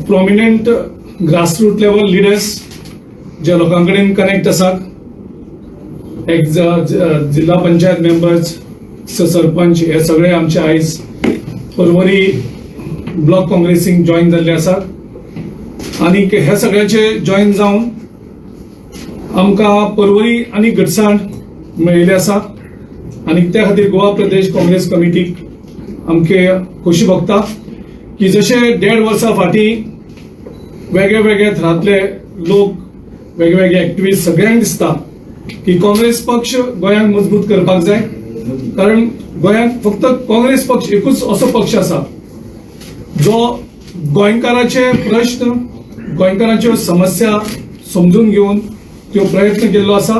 प्रोमिनंट grassroot level leaders जे लोकां कडेन connect आसात, एक जिल्हा पंचायत मेंबर्स, सरपंच, हे सगळे आमचे आयज पर्वरी ब्लॉक काँग्रेसीक जॉईन जाल्ले आसात. आनी हे सगळ्याचे जॉईन जावन आमकां पर्वरी आनी घटसाण मेळिल्ली आसा आनी त्या खातीर गोवा प्रदेश काँग्रेस कमिटीक आमके खोशी भोगता की जशे देड वर्सां फाटीं वेगळे वेगळे थरांतले लोक, वेगळे वेगळे एक्टिविस्ट, सगळ्यांक दिसता की काँग्रेस पक्ष गोंयांक मजबूत करपाक जाय, कारण गोंयांत फक्त काँग्रेस पक्ष एकूच असो पक्ष आसा जो गोंयकाराचे प्रश्न, गोंयकाराच्यो समस्या समजून घेवन त्यो प्रयत्न केल्लो आसा.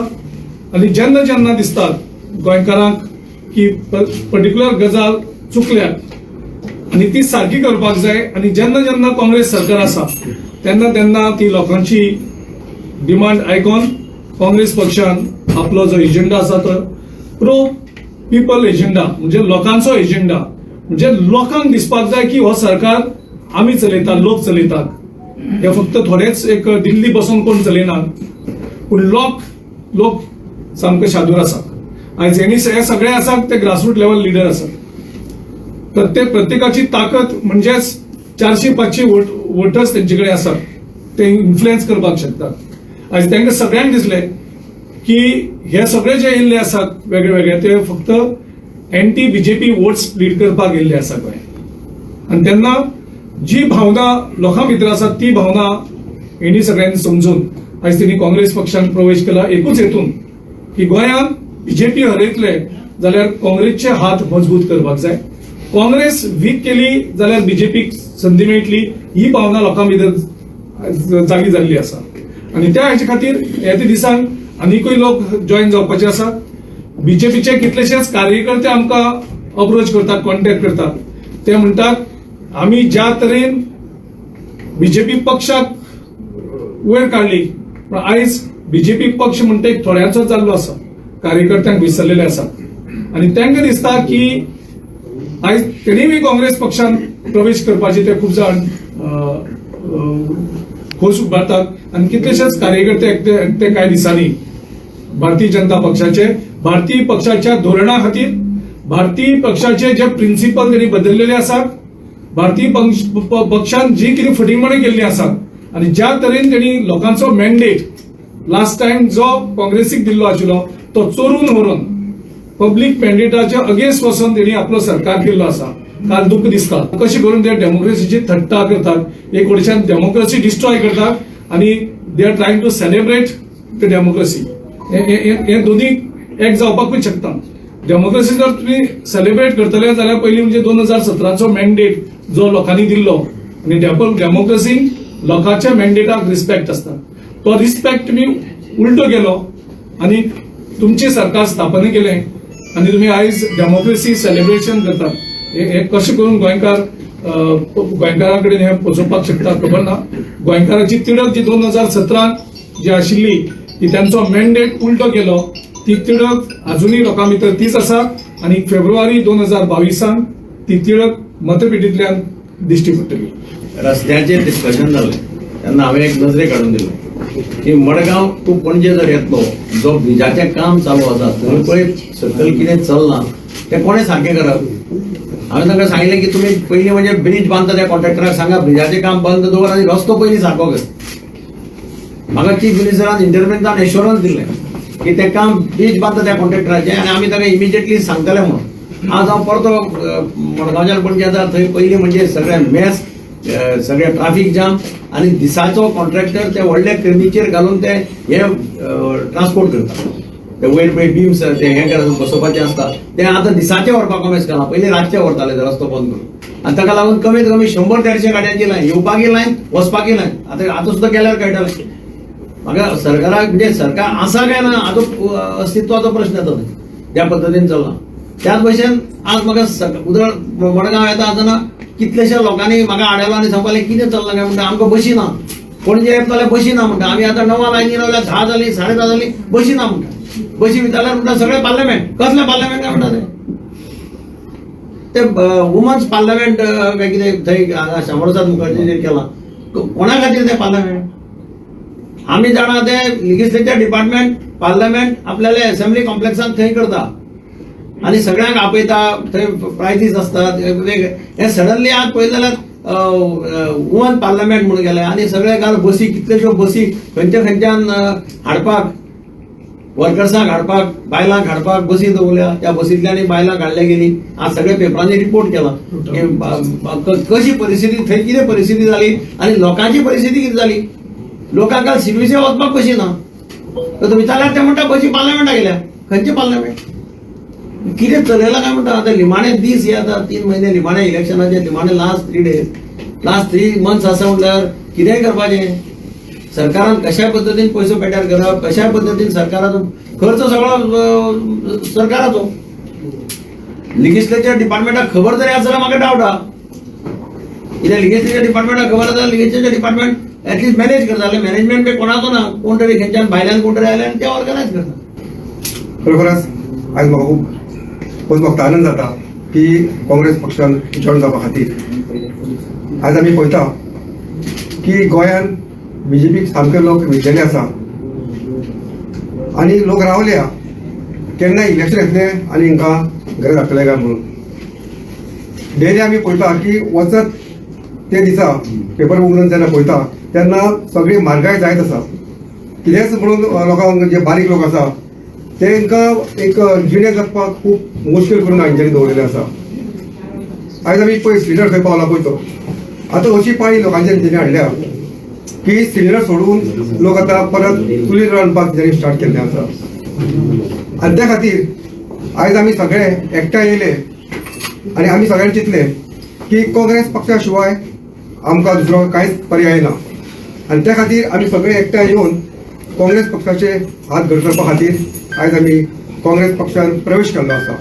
आनी जेन्ना जेन्ना दिसतात गोंयकारांक की पर्टिक्युलर गजाल चुकल्या आनी ती सारकी करपाक जाय, आनी जेन्ना जेन्ना काँग्रेस सरकार आसा तेन्ना तेन्ना ती लोकांची डिमांड आयकोन काँग्रेस पक्षान आपलो जो एजेंडा आसा तो प्रो पिपल एजेंडा, म्हणजे लोकांचो एजेंडा, म्हणजे लोकांक दिसपाक जाय की हो सरकार आमी चलयतात, लोक चलयतात. हे फक्त थोडेच एक दिल्ली बसून कोण चलयनात, पूण लोक लोक सामके शादूर आसात. आयज हेणी हे सगळे आसात ते ग्रासरूट लेवल लिडर आसात. प्रत्येकाची ताकद म्हणजेच 400 500 वोटर्स तेंचे कडेन आसात, ते इन्फ्लुएन्स करपाक शकतात. आयज तांकां सगळ्यांक दिसलें की हे सगळे जे येयल्ले आसात वेगळे वेगळे, ते फक्त एंटी बीजेपी वोट स्प्लीट करपाक येयल्ले आसा गोंयांत. आनी तेन्ना जी भावना लोकां भितर आसा ती भावना हेणी सगळ्यांनी समजून आयज तेणी काँग्रेस पक्षान प्रवेश केला, एकूच हेतून की गोंयांत बीजेपी हरयतले जाल्यार काँग्रेसचे हात मजबूत करपाक जाय, काँग्रेस वीक केली जाल्यार बीजेपीक संदी मेळटली. ही भावना लोकां भितर आयज जागी जाल्ली आसा आनी त्या हेचे खातीर येत्या दिसांक आनिकूय लोक जॉईन जावपाचे आसा. बीजेपीचे कितलेशेच कार्यकर्ते आमकां अप्रोच करतात, कॉन्टॅक्ट करतात. ते म्हणटात, आमी ज्या तरेन बीजेपी पक्षाक वयर काडली, पण आयज बीजेपी पक्ष म्हणटा एक थोड्यांचो जाल्लो आसा, कार्यकर्त्यांक विसरलेले आसा. आनी तांकां दिसता की आयज तेणी बी काँग्रेस पक्षान प्रवेश करपाचे. ते खूब जाण अ, अ, खोस उबारतात आनी कितलेशेच कार्यकर्ते एकटे कांय दिसांनी भारतीय जनता पक्षाचे, भारतीय पक्षाच्या धोरणा खातीर, भारतीय पक्षाचे जे प्रिन्सिपल त्यांनी बदललेले आसात, भारतीय पक्षान जी कितें फटींगपणां केल्ली आसात आनी ज्या तरेन त्यांनी लोकांचो मॅन्डेट लास्ट टायम जो काँग्रेसीक दिल्लो आशिल्लो तो चोरून व्हरून पब्लीक मॅन्डेटाच्या अगेन्स्ट वचून त्यांनी आपलो सरकार केल्लो आसा. काल दुःख दिसता कशें करून ते डेमोक्रेसीची थट्टा करतात, एक वटेच्यान डेमोक्रेसी डिस्ट्रॉय करतात आनी they are trying to celebrate the democracy. हे दोन्ही एक जावपाकूच शकता. डेमोक्रेसी जर तुमी सेलिब्रेट करतले जाल्यार पयलीं म्हणजे 2017चो मॅन्डेट जो लोकांनी दिल्लो आनी डेमोक्रेसीन लोकांच्या मॅन्डेटाक रिस्पेक्ट आसता, तो रिस्पेक्ट तुमी उलटो केलो आनी तुमचें सरकार स्थापना केलें आनी तुमी आयज डेमोक्रेसी सेलिब्रेशन करतात. हे हे कशें करून गोंयकार गोंयकारां कडेन हें पोचोवपाक शकता खबर ना. गोंयकाराची तिडक जी 2017त जी आशिल्ली की त्यांचो मॅन्डेट उलटो केलो, ती तिडक अजुनूय लोकां भितर तीच आसा आनी फेब्रुवारी 2022 ती तिडक मतपेटींतल्यान दिश्टी पडटली. रस्त्याचेर डिस्कशन जालें तेन्ना हांवें एक नजरेक हाडून दिलें की मडगांव टू पणजे जर येतलो, जो ब्रिजाचें काम चालू आसा थंय पळय सकयल कितें चल्लां तें कोणें सारकें करप. हांवें तांकां सांगिल्लें की तुमी पयलीं म्हणजे ब्रीज बांदता त्या कॉन्ट्रॅक्टराक सांगा, ब्रिजाचें काम बंद दवर आनी रस्तो पयलीं सारको कर. म्हाका चीफ मिनिस्टरान इंटरव्यूतान एश्योरन्स दिलें की तें काम ब्रीज बांदता त्या कॉन्ट्रॅक्टराचें आनी आमी ताका इमिजिएटली सांगतले म्हणून. आज हांव परतो मडगांवच्यान पणजे येता, थंय पयलीं म्हणजे सगळें मेस, सगळें ट्राफीक जाम आनी दिसाचो कॉन्ट्रॅक्टर ते व्हडले क्रेनीचेर घालून ते हे ट्रान्सपोर्ट करता. ते वयर पळय बिम्स ते हे बसोवपाचे आसता, ते आतां दिसाचे व्हरपाक कॉमेस केलां. पयलीं रातचे व्हरताले ते रस्तो बंद करून. आनी ताका लागून कमीत कमी 100 150 गाडयांची लायन, येवपाकी लायन, वचपाकी लायन. आतां आतां सुद्दां गेल्यार कळटलें म्हाका सरकाराक, म्हणजे सरकार आसा काय ना हाजो अस्तित्वाचो प्रश्न येता थंय, त्या पद्दतीन चल्ला. त्याच भशेन आज म्हाका उदळ मडगांव येता आसतना कितलेश्या लोकांनी म्हाका आडयलो आनी सांगपाक लागले, कितें चल्लां काय म्हणटा, आमकां बशी ना, पणजे येतले जाल्यार बशी ना म्हणटा. आमी आतां णवा लायनी रावल्या, 10 जाली, 10:30 जाली, बशी ना म्हणटा. बशी विचारल्यार म्हणटा सगळे पार्लमेंट. कसलें पार्लमेंट काय म्हणटा ते. ते वुमन्स पार्लमेंट काय कितें थंय हांगा श्यामप्रसाद मुखर्जीचेर केलां. कोणा खातीर ते पार्लमेंट? आमी जाणा, ते लेजिस्लेचर डिपार्टमेंट पार्लमेंट आपल्याले असेंब्ली कॉम्प्लेक्सान थंय करता आनी सगळ्यांक आपयता, थंय प्रायजीस आसतात वेगळे. हे सडनली आज पळयत जाल्यार वुमन पार्लमेंट म्हणून गेले आनी सगळे काल बसी, कितल्योश्यो बसी खंयच्या खंयच्यान हाडपाक, वर्कर्सांक हाडपाक, बायलांक हाडपाक बसी दवरल्या. त्या बसींतल्यान बायलां काडल्या गेली. आज सगळे पेपरांनी रिपोर्ट केला की कशी परिस्थिती थंय, कितें परिस्थिती जाली आनी लोकांची परिस्थिती कितें जाली. लोकांक काल सिर्विसे वचपाक बशी ना. तर विचारल्यार ते म्हणटा, बशी पार्लमेंटाक गेल्या. खंयचे पार्लमेंट? कितें चलयलां काय म्हणटा? आतां निमाणे दीस हे, आतां 3 म्हयने निमाणे इलेक्शनाचे, निमाणे last 3 days, last 3 months आसा म्हटल्यार कितेंय करपाचें. सरकारान कशा पद्दतीन पयसो पेड्यार करप, कशा पद्दतीन सरकाराचो खर्च सगळो सरकाराचो. लेजिस्लेचर डिपार्टमेंटाक खबर तरी आसा जाल्यार म्हाका डावट आहा. कित्याक लेजिस्लेचर डिपार्टमेंटाक खबर आसा, लेजिस्लेचर डिपार्टमेंट एटलिस्ट मॅनेज करताले. मॅनेजमेंट बी कोणाचो ना, कोण तरी खंयच्यान भायल्यान कोण तरी आयले आनी ते ऑर्गनायज करता. खरोखरच आयज म्हाका खूब खूब म्हाका आनंद जाता की काँग्रेस पक्षान जॉयन जावपा खातीर. आयज आमी पळयता की गोंयान बीजेपीक सामके लोक विटलेले आसा आनी लोक रावल्या केन्ना इलेक्शन येतलें आनी हांकां घरा धाडटले काय म्हणून. डेली आमी पळयता की वचत ते दिसा पेपर उगडून जेन्ना पळयता तेन्ना सगळी म्हारगाय जायत आसा. कितेंच म्हणून लोकांक, जे बारीक लोक आसा तांकां एक जिणें जगपाक खूब मुश्कील करून हांच्यानी दवरिल्लें आसा. आयज आमी पळय, सिलिंडर खंय पावला पळय तो. आतां अशी पाळी लोकांचेर तेणी हाडल्या की सिलिंडर सोडून लोक आतां परत चुलीर रांदपाक तेणी स्टार्ट केल्लें आसा. आनी त्या खातीर आयज आमी सगळे एकठांय येयले आनी आमी सगळ्यांनी चिंतलें की काँग्रेस पक्षा शिवाय आमकां दुसरो कांयच पर्याय ना. आनी त्या खातीर आमी सगळे एकठांय येवन काँग्रेस पक्षाचे हात घट करपा खातीर आयज आमी काँग्रेस पक्षान प्रवेश केल्लो आसा.